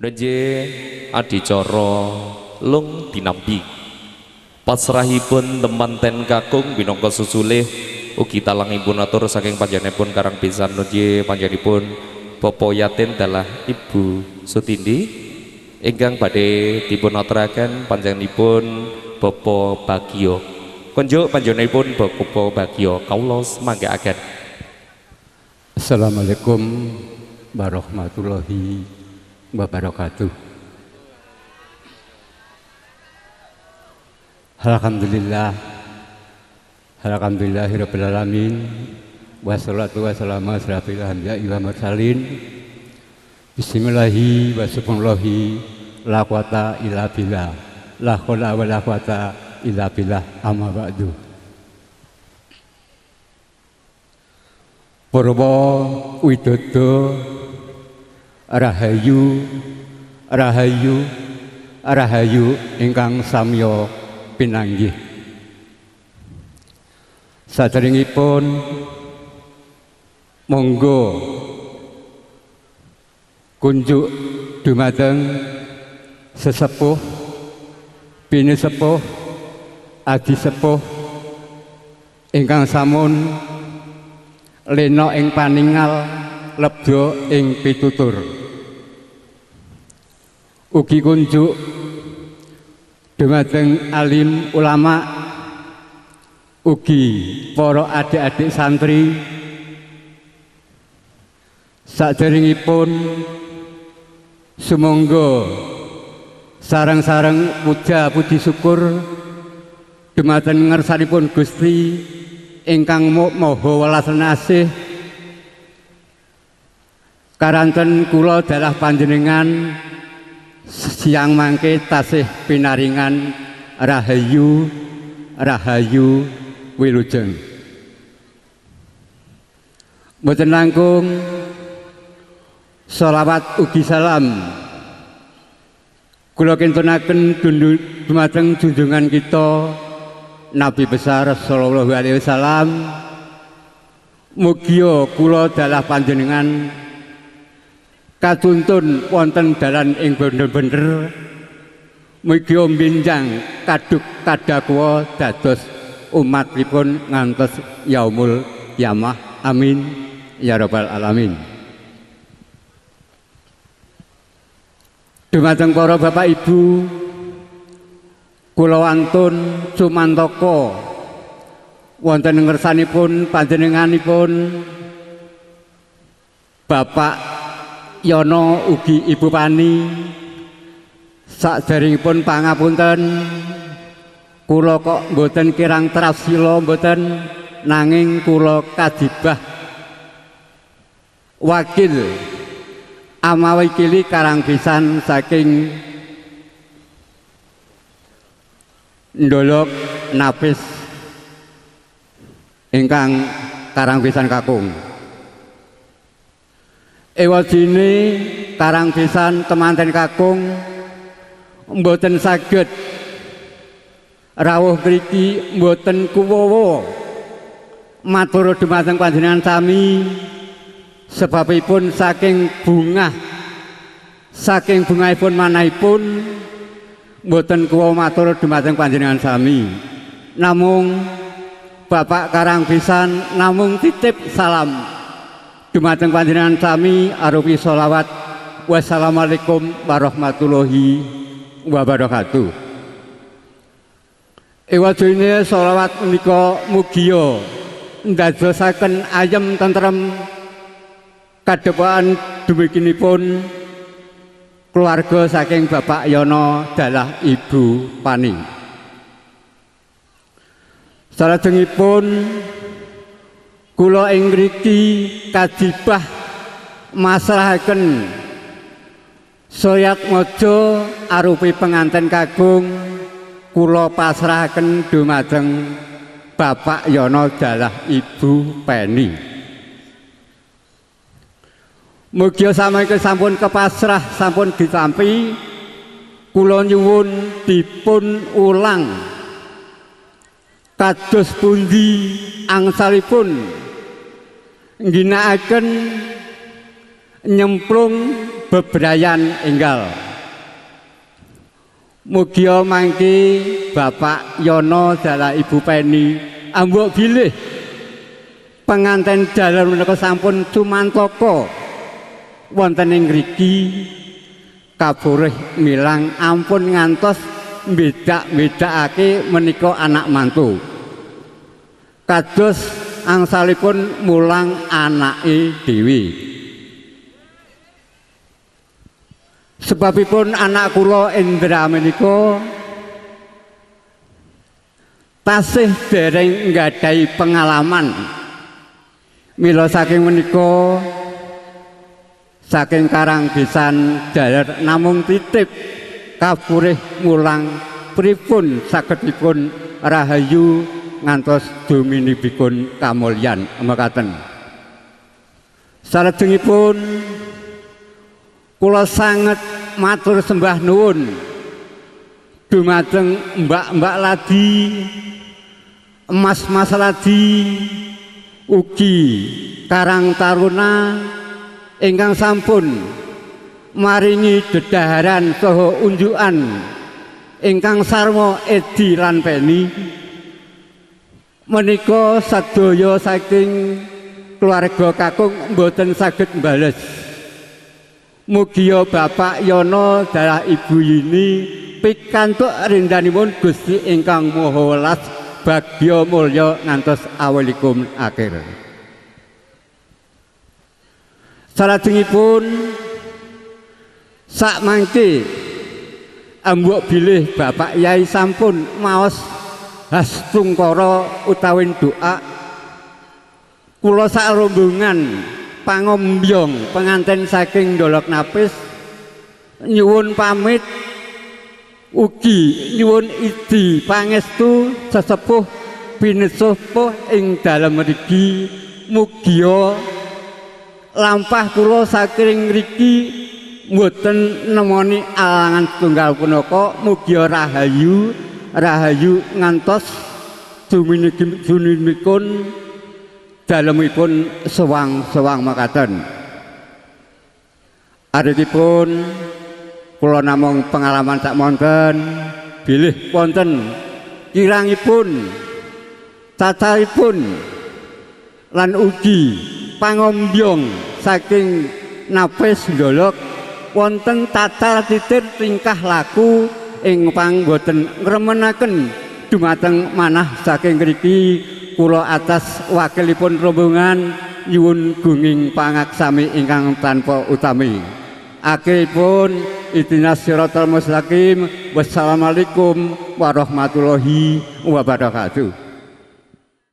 Nje adicara lung tinampi pasrahipun temanten kakung minangka susulih ugi talangipun atur saking panjenenganipun Karang Besan nje panjenenganipun Bapak Yatin dalah Ibu Sutindi ingkang badhe dipun aturaken panjenenganipun Bapak Bagio. Kunjuk panjenenganipun Bapak Bagio kawula semanggaaken. Assalamualaikum warahmatullahi wabarakatuh. Alhamdulillah, alhamdulillahirabbil alamin, wassalatu wassalamu ala asyrafil anbiya'i wal mursalin. Bismillahi wa subhanallahi la quwata illa billah, la haula wala quwata illa billah, amma ba'du. Purwa Widodo Rahayu Rahayu Rahayu ingkang samya pinanggih. Saderengipun monggo kunjuk dumateng sesepuh, pinisepuh, adi sepuh ingkang samun lena ing paningal lebda ing pitutur. Ugi kunjuk dumateng alim ulama, ugi para adik-adik santri. Saderengipun sumangga sareng-sareng puja puji syukur dumateng ngersanipun Gusti ingkang maha welas asih karanten kula dalah panjenengan siang mangke tasih pinaringan rahayu rahayu wilujeng. Mboten langkung sholawat ugi salam kula kintunaken dumateng junjungan kita Nabi besar sallallahu alaihi wasallam. Mugia kula dalah panjenengan katuntun wonten dalan ing bener-bener, mugia mbinjang kaduk kadakwa dados umatipun ngantos yaumul kiamah. Amin ya rabbal alamin. Dumateng para bapak ibu, kula wantun sumantaka wonten ngersanipun panjenenganipun Bapak Yono ugi Ibu Pani. Saderengipun pangapunten kula kok mboten kirang trasila mboten, nanging kula kadibah wakil amawakili Karang Besan saking Ndolok Napis ingkang Karang Besan kakung. Ewadene Karang Besan temanten kakung mboten saged rawuh mriki, mboten kuwowo matur dumateng panjenengan sami, sebabipun saking bungah, saking bungahipun manahipun mboten kuwowo matur dumateng panjenengan sami. Namung Bapak Karang Besan namung titip salam dumateng panjenengan sami arupi sholawat. Wassalamualaikum warahmatullahi wabarakatuh. Ewadene sholawat menika mugia ndadosaken ayem tentrem kadepokan dumiginipun keluarga saking Bapak Yono dalah Ibu Pani. Salajengipun kula ing mriki kadibah masrahaken soyat mojo arupi penganten kakung kula pasrahaken dumateng Bapak Yono dalah Ibu Peni. Mugia samangke sampun kepasrah sampun ditampi, kula nyuwun dipun ulang kados pundi angsalipun ngginakaken Nyemplung bebrayan enggal. Mugia mangke Bapak Yono dalah Ibu Peni ambok bilih penganten dalan menika sampun cumantaka wonten ing ngriki kaburih milang ampun ngantos mbedak-mbedakake menika anak mantu. Kados angsalipun mulang anake dhewe. Sebabipun anak kula Indra menika tasih dereng nggadahi pengalaman. Mila saking menika saking Karang Besan Jaler namung titip kapurih mulang pripun sagedipun rahayu ngantos duminipun kamulyan mekaten. Salajengipun kula sanget matur sembah nuwun dumateng mbak-mbak ladi, mas-mas ladi, ugi Karang Taruna ingkang sampun maringi dedaharan saha unjukan ingkang sarwa Edi lan Peni menika sadaya saking keluarga kakung mboten saged mbales. Mugia Bapak Yono dalah Ibu Yini pikantuk rindanipun Gusti ingkang Maha Welas bagya mulya ngantos awalikum akhir. Salajengipun sak mangke ambok bilih Bapak Yai sampun maos hastungkara utawi doa kula sak rombongan pangombyong penganten saking Dolok Napis nyuwun pamit ugi nyuwun idi pangestu sesepuh pinesepuh ing dalem mriki. Mugia lampah kula saking mriki mboten nemoni alangan setunggal punaka. Mugia rahayu rahayu ngantos duminipun dalemipun sewang-sewang makaten. Artipun kula namung pengalaman sak monten bilih wonten kirangipun cacahipun lan ugi pangombyong saking Napis Ndolok wonten tatar titir tingkah laku ing pangboten ngremenaken dumateng manah saking ngriki. Kula atas wakilipun rombongan nyuwun gunging pangaksami ingkang tanpa utami. Akhiripun ihdinas siratal mustaqim. Wassalamualaikum warahmatullahi wabarakatuh.